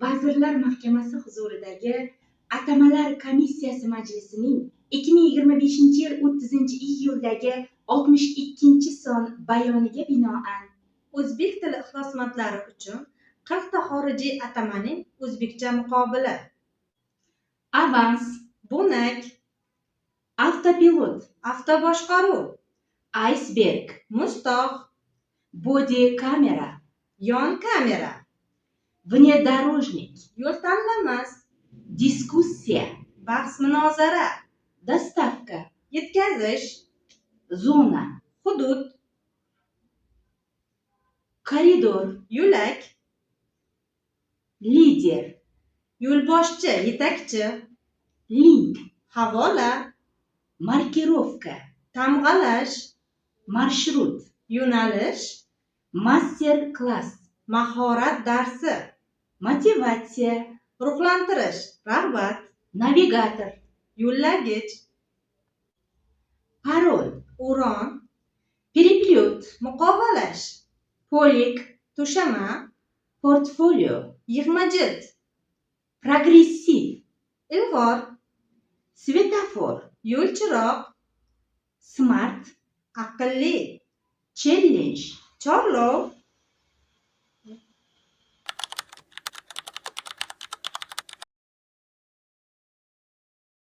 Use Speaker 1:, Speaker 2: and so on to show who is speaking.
Speaker 1: Vazirlar Mahkamasi huzuridagi Atamalar komissiyasi majlisining 2025-yil 30-iyuldagi 62-son bayoniga binoan
Speaker 2: O'zbek tili ixlosmandlari uchun 40 ta xorijiy atamaning o'zbekcha muqobili.
Speaker 1: Avans,
Speaker 2: Bo'nak,
Speaker 1: avtopilot,
Speaker 2: avtoboshqaruv,
Speaker 1: aysberg,
Speaker 2: muztog',
Speaker 1: bodi kamera,
Speaker 2: yon kamera,
Speaker 1: внедорожник,
Speaker 2: yo'l tanlamas,
Speaker 1: diskussiya,
Speaker 2: bahs munozara,
Speaker 1: доставка,
Speaker 2: yetkazish,
Speaker 1: zona,
Speaker 2: hudud,
Speaker 1: koridor,
Speaker 2: yo'lak,
Speaker 1: lider,
Speaker 2: yo'lboshchi, yetakchi,
Speaker 1: link,
Speaker 2: havola,
Speaker 1: markirovka,
Speaker 2: tamg'alash,
Speaker 1: marshrut,
Speaker 2: yo'nalish,
Speaker 1: master-klass,
Speaker 2: mahorat darsi,
Speaker 1: motivatsiya,
Speaker 2: ruhlantirish, rag'bat,
Speaker 1: navigator,
Speaker 2: yo'llagich,
Speaker 1: parol,
Speaker 2: o'ron,
Speaker 1: переплет,
Speaker 2: muqovalash,
Speaker 1: полик,
Speaker 2: to'shama,
Speaker 1: portfolio,
Speaker 2: yig'ma jild,
Speaker 1: progressiv,
Speaker 2: ilg'or,
Speaker 1: svetofor,
Speaker 2: yo'l chiroq,
Speaker 1: smart,
Speaker 2: aqlli,
Speaker 1: challenge,
Speaker 2: chorlov.